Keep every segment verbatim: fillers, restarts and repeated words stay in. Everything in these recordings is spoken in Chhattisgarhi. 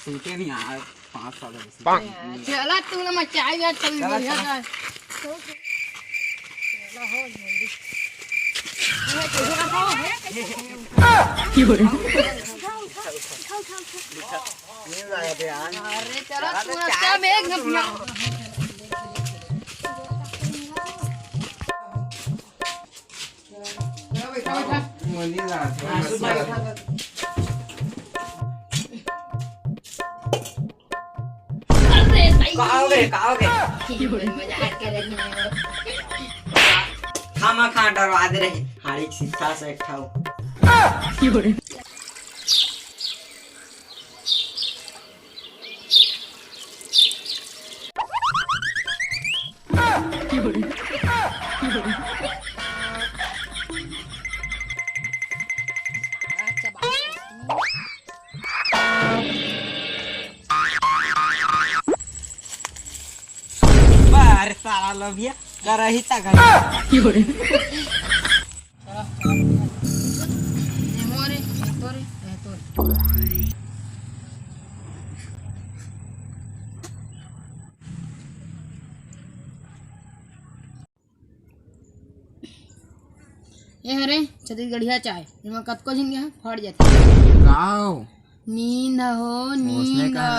टूटे नहीं यार, पाँच साल हो गए। चला तू ना मचाई यार, चल चला, बढ़िया चला। जा। चला हो जल्दी। अरे चला तू ना, क्या मेघ ना पिया। का हो गे, का हो गे? मजाक करे थे। खामा खा डरवा दे रही। हाड़ी के शिक्षा से एक ठाव। बाहर साला लोग ये करही तक। ए हरे छत्तीसगढ़िया चाय, एमा कतको झिन के फट जाथे। का हो? नींद हो, ओसने नींद। कहा।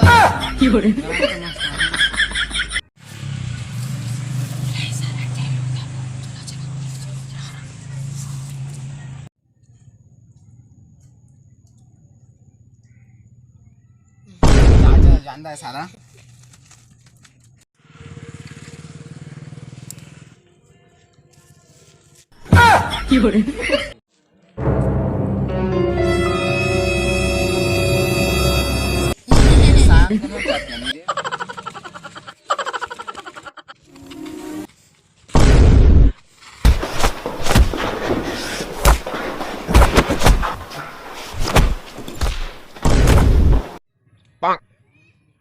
चाचा जानता है सारा।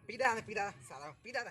पीदा, पीदा, साला, पीदा।